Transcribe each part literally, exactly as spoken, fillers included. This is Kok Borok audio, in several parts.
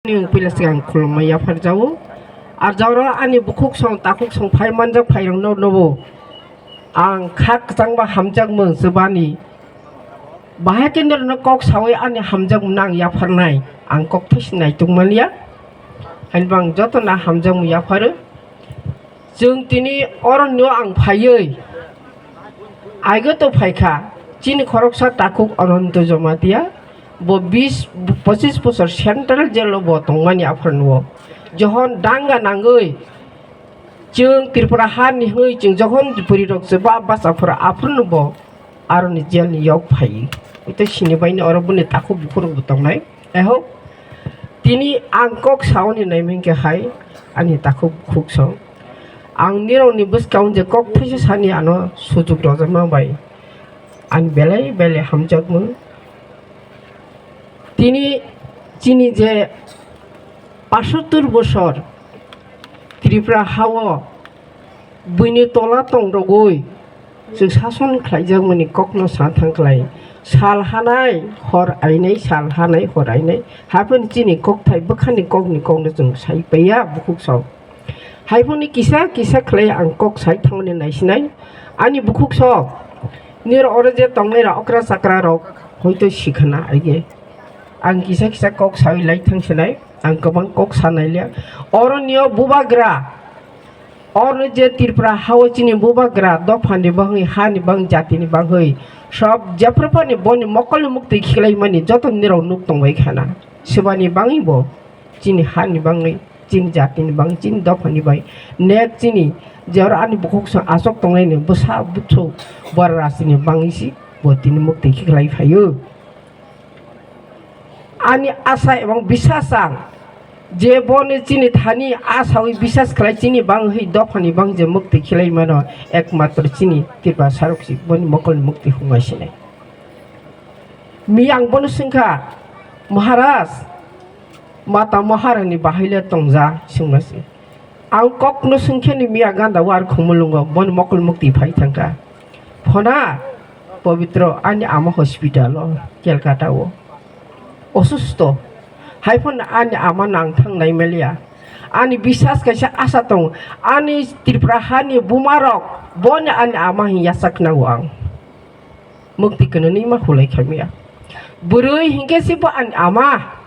Ani wng puila swkang khulumma yapharjao. Ar jora ani bukhuk song takhuk song phai manjak phairokno nobo ang kha kwchangba hamjakmung chwbani. Bahai khe norokno kok sawi ani hamjakmung ang yapharnai, ang kok thaisi naituk manya. Hainba ang jotono hamjakmung yapharo. Chwng tini oronio ang phaiwi aigo to phaikha, chini khoroksa takhuk Ananto Jamatia, bo bis pochis bosor central jail o bo tongmani aphuru nuo. Johon danga nangwi chwng Tripura hani hwnwi chwng johon bwrwi rok chwba basa phuru aphuru bo aroni jail ni yok phai. Ito sini bai ni oro boni takhuk bukhuk rok bo tongnai. Ehok, tini ang kok saoni naiming khe hai, ani takhuk bukhuk song. Ang nirokni bwskang je kok thaisa sani ano sujuk rojama bai, ani belai belai hamjakmung. Tini chini je pasottur bosor Tripura hao buini tola tong rogwi chwng sason khlaijakmani kokno sa thang khlai. Sal hanai hor ainai, sal hanai hor ainai. Haphani chini kokthai bwkhani kokni kokno chwng sai paiya bukhuk song. Haiphani kisa kisa khlai ang kok sai thangmani naisinai. Ani bukhuk song, nirok oro je tongnai rok okra chakra rok hoito sikhana aige. Ang kisa kisa kok sawi lai thangsinai. Ang kwbang kok sanai liya. Oro nio bubagra. Oro je Tripura hao chini bubagra dophani bangwi, hani bang, jatini bangwi, sob jephrupani boni mokolni muktwi khiklaimani joto nirok nuk tongbai khana. Sebani bangwi bo chini hani bangwi, chini jatini bangwi, chini dophani bai. Nek chini je oro ani bukhuk song asok tongnaini bwsa bwswk bora rasini bangwi si bo tini muktwi khiklai phaio. Ani asa ebong bisas ang je boni chini thani asawi bisas khlai chini bangwi dophani bang je mukti khilai mano, ekmatro chini Tripura sarok si boni mokolni mukti hwnga sinai. Mi ang bono swngkha, Maharaj, mata Maharani bahaile tongja swngma si. Ang kokno swngkhe ni miya ganda o ar khumulungo boni mokol mukti phai thangkha. Phona, Pabitro, ani ama hospital o, Kolkata o. Osusto. Hai phone ani ama nang thang nai maliya. Ani bisas kaisa asa tong. Ani Tripura hani buma rok, boni ani ama hin yasak nago ang. Mukti kwnwi ma hulai khamya. Bwrwi hinkhe si bo ani ama.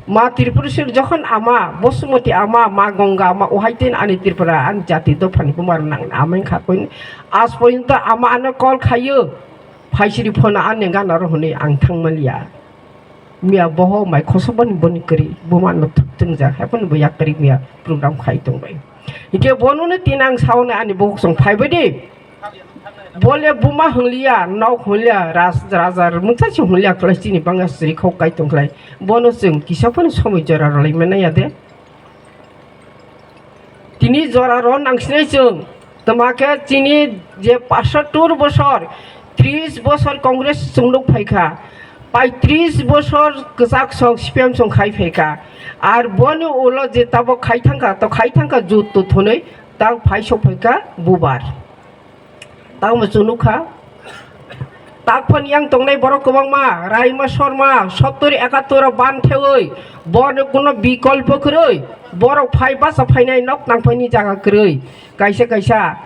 Ma Tripuraswr jokhon ama, Bosumati ama, ma Ganga ama, ohaitwin ani Tripura, ani jati dophani buma rok nang ama wngkha koi. As porjonto ama ano call khaio, phaisiri phone ani gana ro hwnwi ang thangmaliya. Miya boho mai khosokbani boni kwrwi, buma no thwk thwngjak, hai phano bo yak kwrwi miya program khai tongbai. Hinkhe bono no tin ang sauni ani bukhuk song phaibai di. Bole buma hwnliya, nok hwnliya, ras-, raja mungsa se hwnliya khlai chini bangma sri khok kai tong khlai. Bono chwng kisa phano somoi jora rwlai manya de. Tini jora rw nangsinai chwng. Twma khe chini je pasattur bosor, tris bosor Congress chwng nuk phaikha. Paitris bosor kwchak song C P M song khai phaikha. Ar boni ulo je tabok khai thangkha, to khai thangkha jut to thwnwi tang phai sok phaikha bubar. Tamo chwng nukha. Takphani yang tongnai borok kwbangma, Raima Sharma, sottor ekattor o ban thewi, borok kuno bikolpo kwrwi, borok phai basa phainai nok tangphaini jaga kwrwi, kaisa kaisa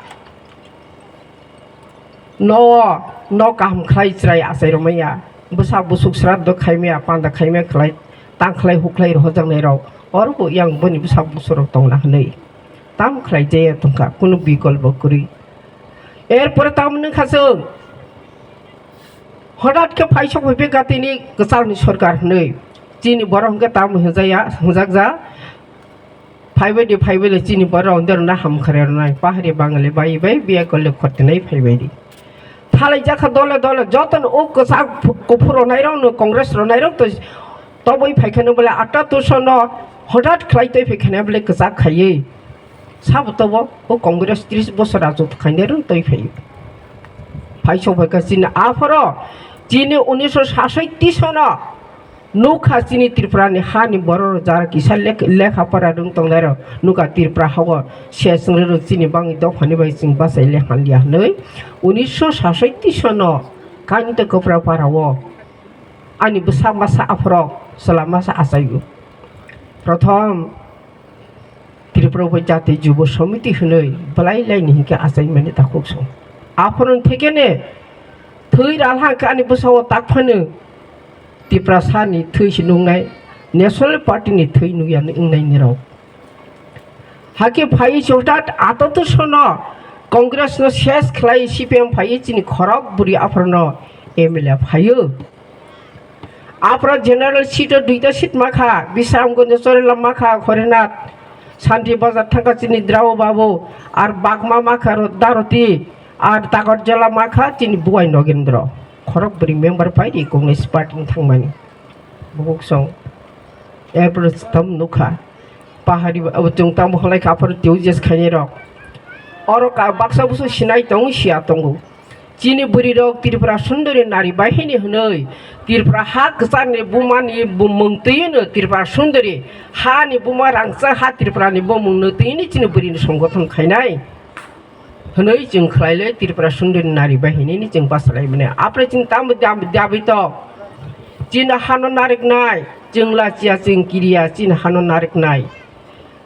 no, no kaham khlai chwrai achai rwmaya, bwsa bwswk sraddho khaimaya, panda khaimaya khlai, tang khlai huk khlai rohorjaknai rok, oro bo yang boni bwsa bwswk rok tongna hwnwi, tam khlai jaya tongkha, kuno bikolpo kwrwi. Erpore tamni khasung. Hodat khe phaisok phaibe gatini kwchalni sorkar hwnwi. Chini borok hwnkhe tamo hwnjaya, hwnjakja. Phaibai di, phaibai le chini borok hwnde rwna ham kharwi rwnai. Pahari Bangali bai bai biya kole khotnai phaibai di. Thalai jakha dole dole jotono o kwchak kuphur rwnairokno, Congress rwnairok to toboi phaikheno bole atta tusono hodat khlai twi phaikheno bole kwchak khaiwi. Sabo tobo o Congress tris bosor rajotw khainai rw twi phaio. Phaisok phaikha chini aphoro chini unisho sasoitti sono nukha chini Tripura ni hani borok rok jara kisa lek-, lekha pora rwng tongnai rok nukha Tripura hao se chwng rw chini bangwi dophani bai chwng bachai le hamya hwnwi unisho sasoitti sono Kanta Kopra para o. Ani bwsa masa aphorok Salama sa achaio. Prothom Tripura Upai Jati Jubo Samiti hwnwi belai laini hinkhe achaimani takhuk song. Aphuru thekene thwi ralha khe ani bwsao tak phano Tiprasani thwi se nungnai, National Party ni thwi nukya wngnai nirok. Hakhe phai chwngtat ato to sono Congress no ses khlai C P M phai chini khorok bwrwi aphuru no M L A phaio. Aphuru general seat o duita seat makha, Bisramganj Chorila makha, Horinath, Santi Bazar thangkha chini Drao Babu, ar Bagma makha ro-, Daroti, ar Takarjala makha chini Buai Nogendro. Khorok bwrwi member phai di Congress party ni thangmani. Bubuk song. Airport tam nukha. Pahari ba-, abo chwng tamo hwnlai kha aphuru twi jes khainai rok. Oro ka baksa busu sinai tongo, siya tongo. Chini bwrwi rok Tripura Sundori nari bahini hwnwi Tripura ha kwchar ni buma ni bumung twi no Tripura Sundori ha ni buma rangchak ha Tripura ni bumung no twi ni chini bwrwi ni songgothon khainai. Hwnwi chwng khlai le Tripura Sundori nari bai hinwi chwng basa lai mani. Apre chwng tamo dam-, dabi to. Chini hano nariknai, chwng lachiya, chwng kiriya, chini hano nariknai.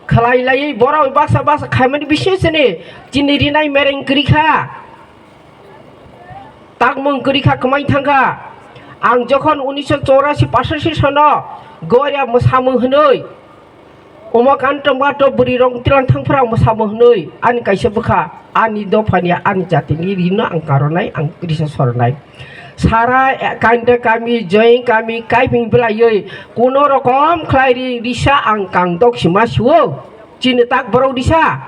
Khlai laiwi borok baksa baksa khaimani bising sini chini rinai mereng kwrwi kha. Takmung kwrwi kha, kwmai thang kha. Ang jokhon unisho chorasi pasasi sono Goria mwsamung hwnwi Umakanta mato bwrwi rok tilang thangphra ang bwsamo hwnwi ani kaisa bwkha, ani dophani, ani jatini rino ang karonai, ang risa soronai. Sara, eh, Kanda kami, Join kami, kaiping bwlaiwi kuno rokom khlai ri, risa ang kang dok sima siwo. Chini tak borok risa.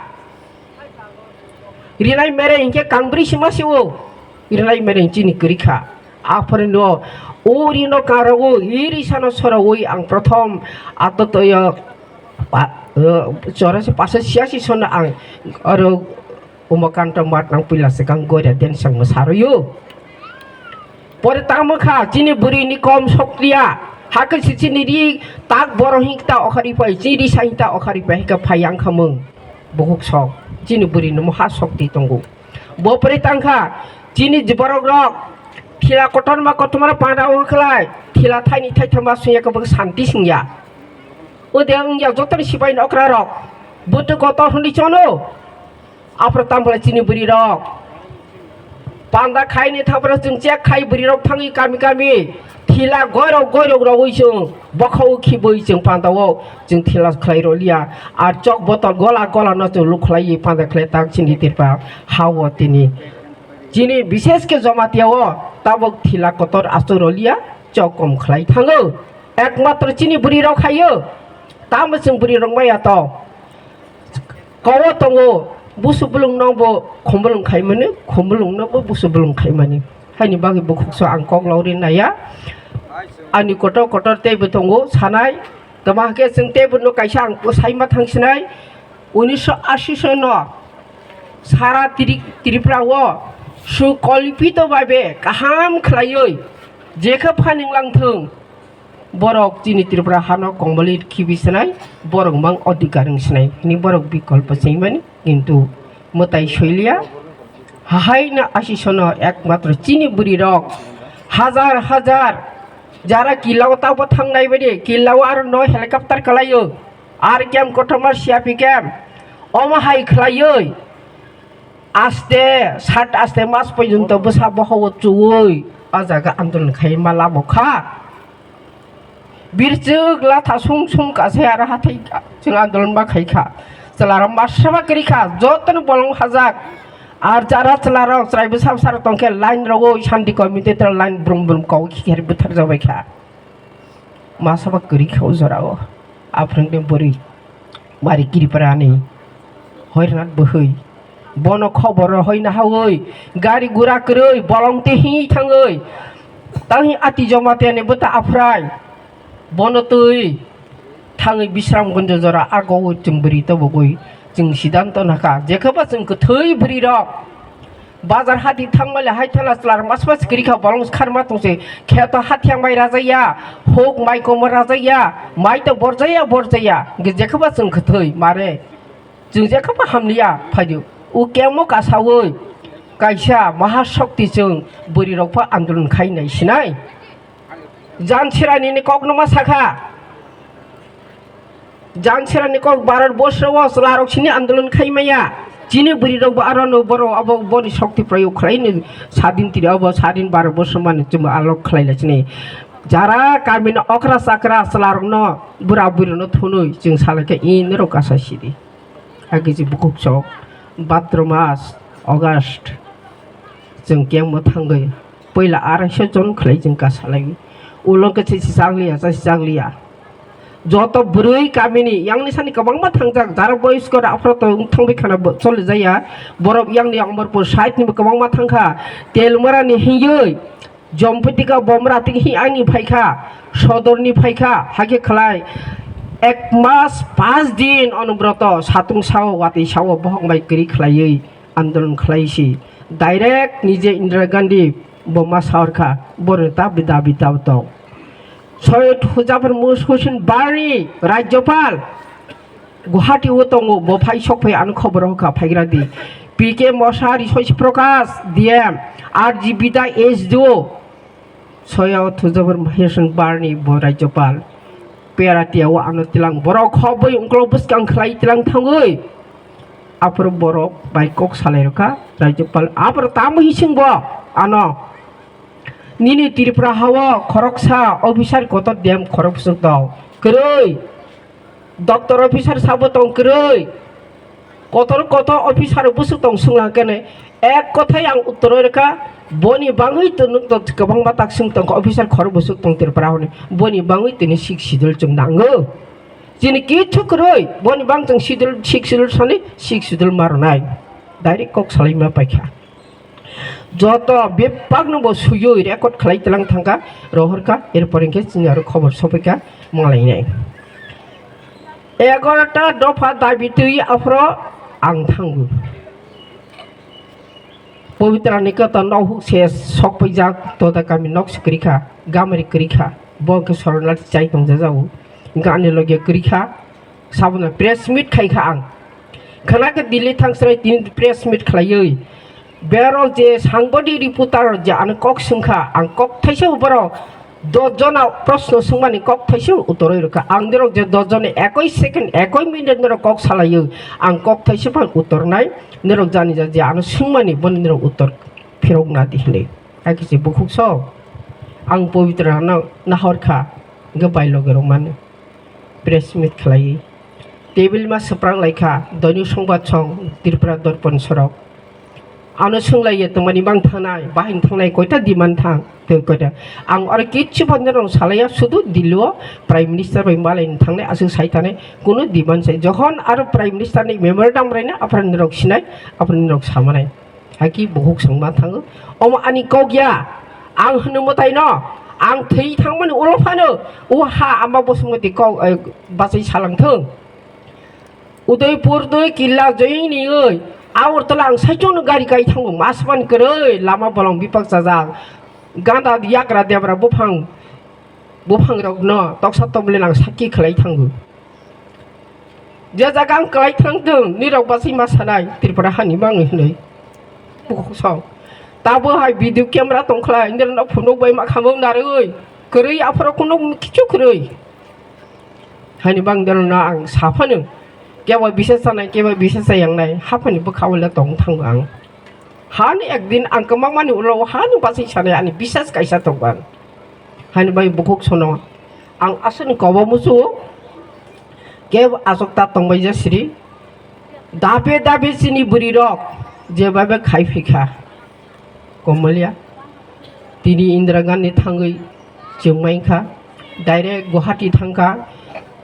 Rinai mereng hinkhe kang bwrwi sima siwo. Rinai mereng chini kwrwi kha. Aphuru no uri no karawo, iri sano sorawi ang prothom atotoyo pa-, eh, chorasi pasa siyasi sono ang aro Umakanta mat nang puila swkang goria den sangmo saroyo. Pore tamo kha chini bwrwi ni kom sokliya. Hakhe si chini ri tak boro hing ta okhari pai, chini ri sa hing ta okhari pai, hingkhe phai yang khamung. Bukhuk sok, chini bwrwi ni moha sokti tongo. Bo pore tang kha, chini borok rok thila kotorma kotorma panda o khlai, thila thaini thaitham ba sungya khe bo santi sungya. O de wngya jotoni sipai ni okra rok, butu kotor hwnwi chono. Aphuru tamo khlai chini bwrwi rok. Panda khaini thaphra chwng chek khai bwrwi rok thangwi kami kami. Thila goirok goirok rogwi chwng bokhao khibwi chwng panda o chwng thila khlai roliya. Ar chok botol gola gola no chwng luk khlaiwi panda khlai tak chini tirpa ha o tini. Chini bishesh khe Jamatia o tabuk thila kotor asto roliya chok kom khlai thango. Ekmatro chini bwrwi rok haio. Tamo chwng bwrwi rok maya to. Kowo tongo, busu bulung no bo khumulung khaimani, khumulung no bo busu bulung khaimani. Haini bagwi bukhukso ang kok logri naiya. Ani kotor kotor teibo tongo, sanai. Tamo hake chwng teibo no kaisa ang saima thangsinai. Unisho ashi sono sara Tri-, Tripura o sukolpito babe kaham khlaiwi jekhe phaning langthung. Borok chini Tripura hano kongbolwi khibi swnai, borok mang odhikar wng swnai hwnwi borok bikolpo sengmani, kintu mwtai soiliya. Hahaino asisono ekmatro chini bwrwirok hajar hajar jara killao tabo thangnai baidi killao aro no helicopter kalaio, ar kem kothoma siyapi kem omo hai khlaioi aste sat aste mas porjonto bwsa bohogo chuwi o jaga andolon khai ma labo kha. Birchwk latha sum sum kase aro hathai chwng andolon ma khai kha. Chwlarok ma saba kwrwi kha, jotono bolong hajak. Ar jara chwlarok chwrai bwsa bwsarok tongkhe line rogo shanti committee tei line brum brum kok khikhari bwthar jabai kha. Ma saba kwrwi kha o jorao. Aphwrwngni bwrwi. Mari Tripurani Hoirnath bwhwi. Bono khobor rohoi nahawi gari gura kwrwi bolong tei hingwi thangwi. Tangwi ati Jamatia ni bwta aphrai. Bono twi thangwi Bisramganj jora agowi chwng bwrwi tobogwi chwng siddhanto nakha. Jekheba chwng kwthwi bwrwi rok. Bazar hati thangmale hai thela chwlar mas mas kwrwi kha bolong kharma tongse kheto hathiyang bai rajakya, huk mai komo rajakya, mai to borjakya borjakya, hwnkhe jekheba chwng kwthwi mare, chwng jekheba hamliya phaidu. O kemo kasawi kaisa mahasokti chwng bwrwi rok pha andolon khai nai sinai. Jan Sirani ni kok no ma sakha. Jan Sirani kok Bharat borsho o chwla rok sini andolon khai maya. Chini bwrwi rok bo aro no borok abo boni shokti proyog khlai ni sadin tiri abo sadin Bharat borsho mani chwng alok khlai lai sini. Jara kami no okra chakra chwla rok no bura bwrwi no thunui chwng salai khe in rok kasa sidi. Agi je bukhuk sok, bhatro mas, August, chwng kengmo thangwi puila araisho jon khlai chwng kasalai. Ulo khe se chakliya, se chakliya. Joto bwrwi kamini yangni sani kwbangma thangjak, jara boyos kore aphro to wng thangwi khana bo-, choli jaya. Borok yangni Amarpur side ni bo kwbangma thangkha. Telmara ni hiyoi, Jompitika bomra tiki hi ani phaikha, sodorni phaikha, hakhe khlai ek mas panch din onobroto satung sao, watwi sao, bohong bai kwrwi khlaiwi andolon khlai si. Direct nije Indira Gandhi bo ma saorkha, borok dabi dabi tab tong. Soyod Hujapur Mus Hussein Barni Rajyapal Guwahati o tongo, bo phai sok phai ano khobor rok kha phaigra di. P K Mosari, Shaishi Prakash D M, R G Bida S D O, Soyod Hujapur Hussein Barni bo Rajyapal. Peratia o ano tilang borok khoboi ungklo bwskang khlai tilang thangwi. Aphuru borok bai kok salai rokha Rajyapal. Aphuru tamo hising bo ano. Nini Tripura hao khoroksa officer kotor D M khorok bwswk tong kwrwi. Doctor officer sabo tong kwrwi. Kotor kotor officer bwswk tong swnglang kene ek kothai ang uttor rwkha, boni bangwi to nwng to kwbangma tak swng tongkha officer khorok bwswk tong Tripura hwnwi. Boni bangwi tini sixth schedule chwng nango. Chini kichu kwrwi, boni bang chwng schedule, sixth schedule sani sixth schedule ma rwnai. Direct kok salaima paikha. Joto bebakno bo suyui record khlai tlang thangkha, rohorkha, erpor hwnkhe chini aro khobor sopaikha, malainai. Egarota dopha dabi twi aphro ang thango. Pabitra ni kota nok huk se sok paijak, toda kami nok se kwrwi kha, gamari kwrwi kha, bo hwnkhe Soronarthi chai tongjajago, hwnkhe ani loge kwrwi kha. Sabono press meet khai kha ang. Khana khe Delhi thang srai tini press meet khlaiwi. Berok je sangbodi reporter je ano kok swngkha, ang kok thaisa borok dos jona proshno swngmani kok thaisa uttorwi rwkha. Ang nirok je dos jona ekoi second, ekoi minute nirok kok salaiwi, ang kok thaisa phan uttornai. Nirok jani ja je ano swngmani bono nirok uttor phirok nadi hinwi. Hakhe se bukhuk sok. Ang Pabitra no nahor kha, hwnkhe bai loge rok mano. Press meet khlaiwi. Table ma swpranglai kha, Doini Songbadsong, Tripura Dorpon sorok. Ano swnglaio tongmani bang thangnai, bahai thangnai, koita demand thang, tei koita. Ang oro kichu phan norok salaiya, sudu Delhi o Prime Minister bai malai thangnai, aswk sai thanai, kunu demand sai. Jokhon aro Prime Minister ni memorandum raina, aphra norok sinai, aphra norok samanai. Haki bukhuk swngma thango. Omo ani kok ya. Ang hwnwi mwtai no. Ang thwi thangmani ulo phano. O ha ama bosongmati kok, eh, bachai salang thung. Udaipur doi killa joying ni oi. Agartala ang saichung no gari kai thango. Masman kwrwi lama bolong bipak chajak. Ganda yakra debra buphang. Buphang rok no toksa tokle nang sakki khlai thango. Je jaga ang kwlai thang thung, nirok bachai ma sanai, Tripura hani mangwi hwnwi. Bukhuk song. Tabo hai video camera tong khlai, nirok no phunuk bai ma khamung narwi. Kwrwi aphuru kunu kichu kwrwi. Hani bang nirok no ang sa phano. Kebo bisa sanai, kebo bisa sayangnai, haphani bwkha o le tong thango ang. Hani ekdin ang kwmangmani ulo hani bachai sanai ani bisas kaisa tongkha. Hani bai bukhuk sono ang aswkni kobo musu kebo aswk ta tongbai ja siri. Dabe dabe chini bwrwi rok jebabe khai phikha. Komolya tini Indira Gandhi thangwi chwng mankha, direct Guwahati thangkha,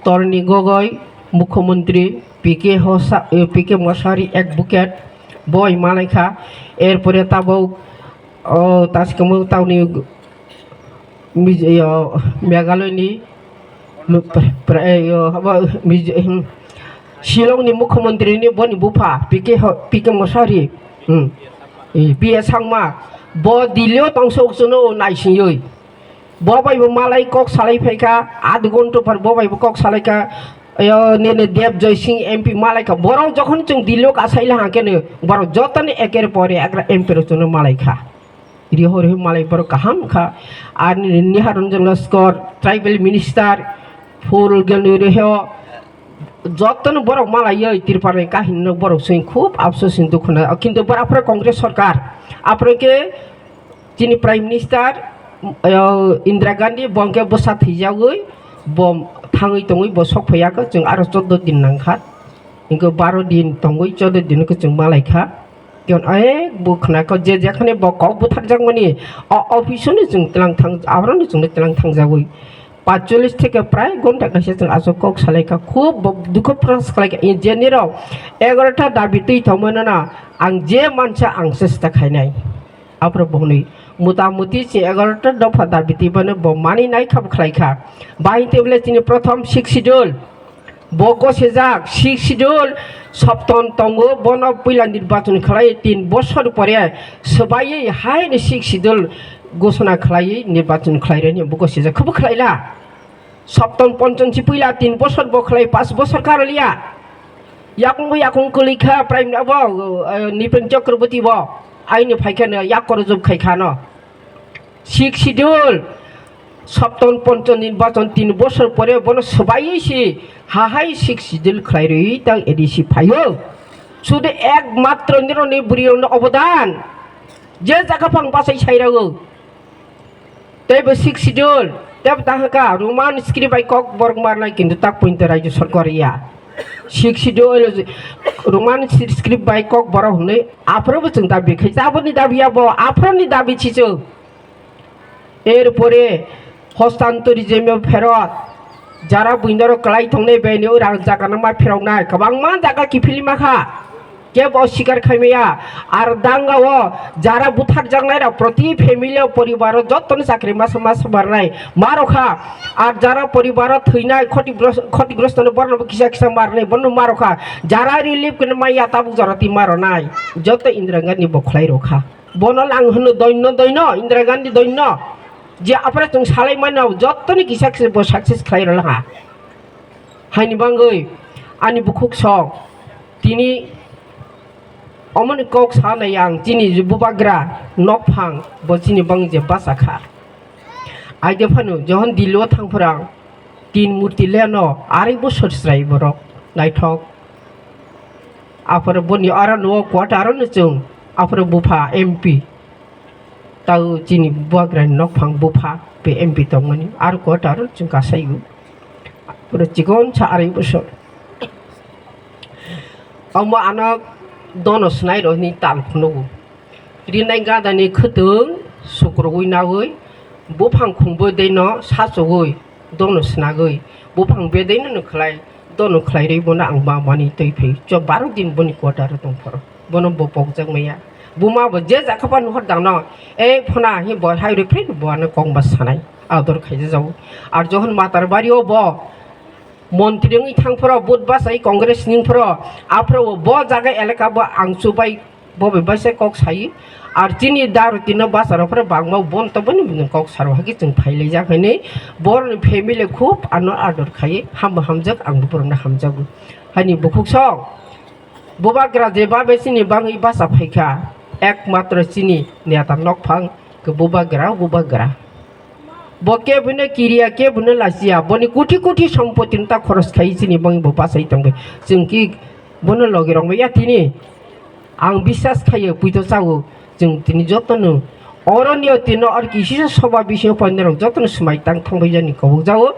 Torni Gogoi, Mukhyamantri, P K Hosa, eh, P K Mosari, advocate, boi malaikha, erpore tabuk, oh, taskamo tauni Mij-, yo, Meghalaya ni, pra-, pra-, yo, habo, Mij-, hmm, Shillong ni Mukhyamantri ni boni bupha, P K ho-, P K Mosari, hmm, eh, P A Sangma, bo Delhi o tongsa uksuno naisingwi. Bo bai bo malai kok salai phaikha, adh ghonta phar bo bai bo kok salaikha. Ayo, nini Dev Joy Singh M P malaikha. Borok jokhon chwng Delhi o kasaila hangkhe no, borok jotoni eker pore ekra M P rok chwngno malaikha. Riho riho malai borok kaham kha. Ar ni, Niharanjan Laskar, tribal minister, full gel ni riho, jotono borok malaiwi Tripurani kahini no borok swi khub afsus ni dukhu na. Kintu bor aphre Congress sarkar, aphre khe chini Prime Minister, uh, Indira Gandhi, bo hwnkhe bwsa thwijagwi, bo thangwi tongwi bo sok phaiya khe, chwng aro chordo din nangkha. Hinkhe baro din tongwi chordo din khe chwng malaikha. Kion ek bo khna kho je jekhane bo kok butharjakmani o office-o ni chwng tlang thang, aboroni chwngno tlang thangjagwi. Paanchchollish theke prai ghonta kaisa chwng aswk kok salaikha, khub bo dukho prokash khlaikha. Engineer rok egarota dabi twi thangmano na, ang je mansa ang chesta khainai. Aphuru bo hwnwi, mota moti se egarota dopha dabi twi bano bo mani nai kha bo khlai kha. Bahai tei bole chini prothom Sixth Schedule, bo gosejak Sixth Schedule, Sopton tongo, bono puila nirbachon khlai tin bosor pore swbaiwi hai ni Sixth Schedule gosona khlaiwi nirbachon khlai rwni bo gosejak khe bo khlai la. Sopton ponchon si puila tin bosor bo khlai, pas bosor karoliya. Yakung bo yakung kwlwi kha, Prime abo, eh, Nipen Chakraborty bo aini phai khe no yak korojop khai kha no. Sixth Schedule, Sopton ponchon nirbachon tin bosor pore bono swbaiwi si ha hai Sixth Schedule khlai rwi tang A D C phaio. Sudu ekmatro nironi bwrwi rokno obodan. Je jaga phang bachai sai rw. Tei bo Sixth Schedule, tei bo tang kha Roman script bai kok borok marnai, kintu tak pointo raijyo sarkar ya. Sixth Schedule, Roman script bai kok borok hwnwi aphuru bo chwng dabi khai, aboni dabi ya bo, aphuruni dabi chichu. Erpore hostantorism pherot, jara buinoro kwlai tongnai bini o rang jaga no ma pheroknai, kwbangma jaga kiphilima kha. Kebo sikar khaimaya, ar danga o jara butharjaknai rok proti family o poribar o jotono chakri masa masa barnai ma rokha, ar jara poribar o thwinai khotigros-, khotigrosto no borno bo kisa kisa marnai bono ma rokha, jara relief khe maya tabuk jora twi ma ronai, joto Indira Gandhi bo khlai rokha, bono lang hwno doino doino Indira Gandhi doino, je aphra chwng salai mano jottoni kisa kisa bo success khlai rokha. Haini bangwi ani bukhuk sok tini omoni kok sanai ang, chini je bubagra nokphang bo chini bang je basa kha. Aide phano johon Dilli o thang phwrang tin murti leno arai bosor chwrai borok naithok. Aphuru boni aro nuo quarter no chwng aphuru bupha M P. Tao chini bubagrani nokphang bupha pe M P tongmani, aro quarter o chwng kasai o. Pura chikon sa arai bosor. Omo ano dono swnai rokni tal phunukgo. Rinai gadani khwtwng sukrugwi nagwi, buphang khungbo deino sachogwi, dono snagwi, buphang bedeino no khlai, dono khlai rwi bono ang ma mani twi phai. Cho baro din boni quarter o tong phoro. Bono bo pokjak maya. Buma bo je jakha phano hor dangno, "Ei phona," hi bo hai rwi phai bo ano kok ba sanai. Ador khaija jago. Ar johon Matar Bari o bo montri wngwi thang phoro, vote bachai Congress ning phoro, aphoro bo jaga elaka bo ang chubai bo bai baisa kok sai. Ar chini da roti no basa rok phoro bangma bon to boni bini kok saro hagi chwng phai lai jak haini. Boroni family khub ano ador khai, hambo hamjak, ang bo borokno hamjago. Haini bukhuk song. Bubagra je babe chini bangwi basa phaikha, ekmatro chini neta nokphang khe bubagra, bubagra. Bo kebono kiriya, kebono lachiya, boni koti koti sompotino ta khoros khai chini bangwi bo bachai tongbai. Chwng ki bono logi rokmaya tini. Ang biswas khaio, puito chao, chwng tini jotono oroni o tino or kisisa soba bisingo poinrok jotono swmai tang thangbai jani kobok jao.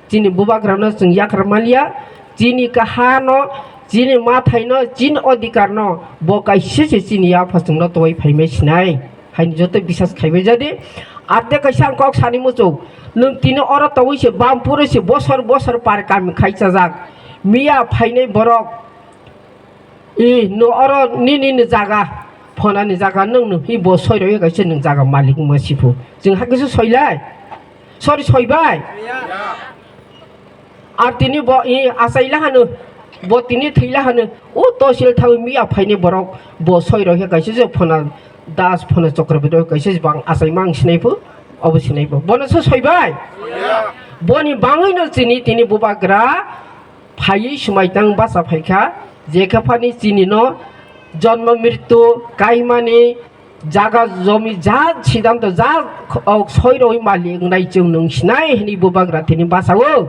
Chini bubagrano chwng yakar manliya, chini kahano, chini mathaino, chini odhikarno bo kaisa se chini yapha chwngno towai phaimai sinai. Haini joto biswas khaibai jadi. Arte kaisa ang kok sani muchung, nwng tini oro tongwi se bampuro se bosor bosor par kami khai chajak. Miya phainai borok, I, no oro nini ni jaga, phonani jaga, nwng no hi bo soi roi kaisa nwng jaga malik ma sipu. Chwng ha kisa soilai. Sorry, soibai. Ar tini bo i achai la hanu, bo tini thwi la hanu. O tosil thawi miya phaini borok bo soi roi kaisa je phona das, phona chokra bidoi kaisa je bang achai mang sinai phu, obo sinai phu. Bono se soibai. Boni bangwi no chini tini bubagra phaiwi swmai tang basa phaikha, jekha phani chini no jonmo mrityu kaimani Jaga jomi ja sidanto ja, o, soiroi malik wngnai chwng nwng sinai hwnwi bubagra tini basa o.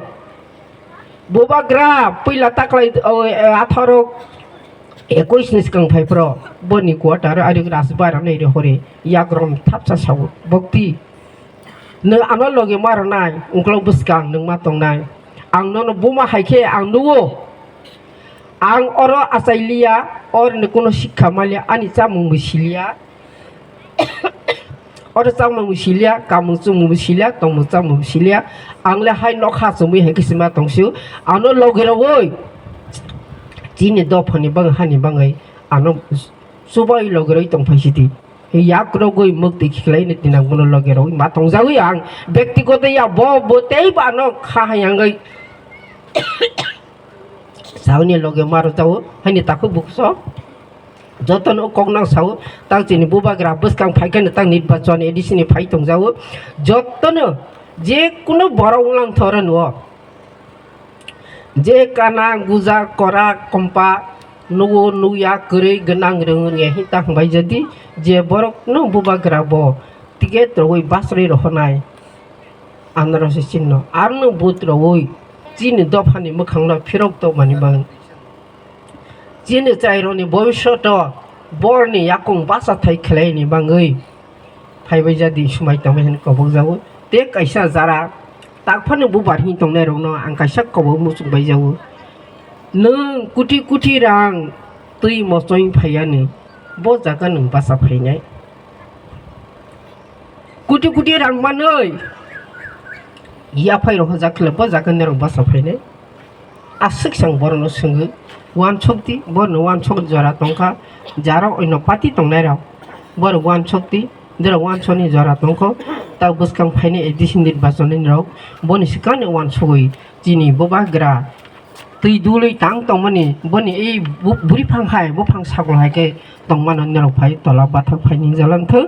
Bubagra puila taklai, o, e, atharo ekuis ni swkang phai phro boni quarter ari rajbar nai re hore yakrom thapsa sao bokti. Nwng ano loge ma rwnai, uklok bwskang nwng ma tongnai. Ang nono buma hai khe ang nugo. Ang oro achai liya, oroni kuno sikha ma liya, ani chamung bo si liya. Oro chamung bo si liya, kamung chumung bo si liya, tongmung chamung bo si liya. Ang le hai nokha chumui hai khe sima tong sio. Ano loge rogoi chini dophani bang hani bangai ano chubai loge roi tong phai sidi. Yak rogoi mukti khiklai ni tinang bono loge roi ma tong jawi ang. Bektigoto ya bo bo tei ba no kha hayang gai. Sauni loge maro tao, haini takhuk bukso. Jotono kok nang sao, tang chini bubagra bwskang phai khe tang nirbachon A D C ni phai tong jao. Jotono je kuno borok wnglang thoro nuo. Je kana guja kora kompa nugo nuya kwrwi gwnang rwng rwngya hinta hwnbai jadi je borok no bubagra bo ticket rogwi basrwi rohornai. Anarasi chini no arno vote rogwi chini dophani mwkhangno phirok tongmani bagwi. Chini chairokni bobishoto borni yakung bachathai khwlaini bagwi phaibai jadi swmai tongmani hwnwi kobokjago. Tei kaisa jara takphano bubar hwnwi tongnairokno ang kaisa kobok muchungbai jago. Nwng kuti kuti rang twi mochoi phaiyani, bo jaga nwng bacha phainai. Kuti kuti rang manwi yaphai rok hojak khle bo jaga nirok basa phainai. Aswk sang borokno swngwi uansuk di, borokno uansuk jora tongkha, jara oino party tongnairok borok uansuk di, borok uansukni jora tongkho. Tak bwskang phainai A D C nirbachon ni rok boni swkangni uansugwi chini bubagra twi dului tang tongmani boni ei bu-, buriphang hai buphang sakol hai khe tongmano nirok phai tola bathak phai ningjalang thung.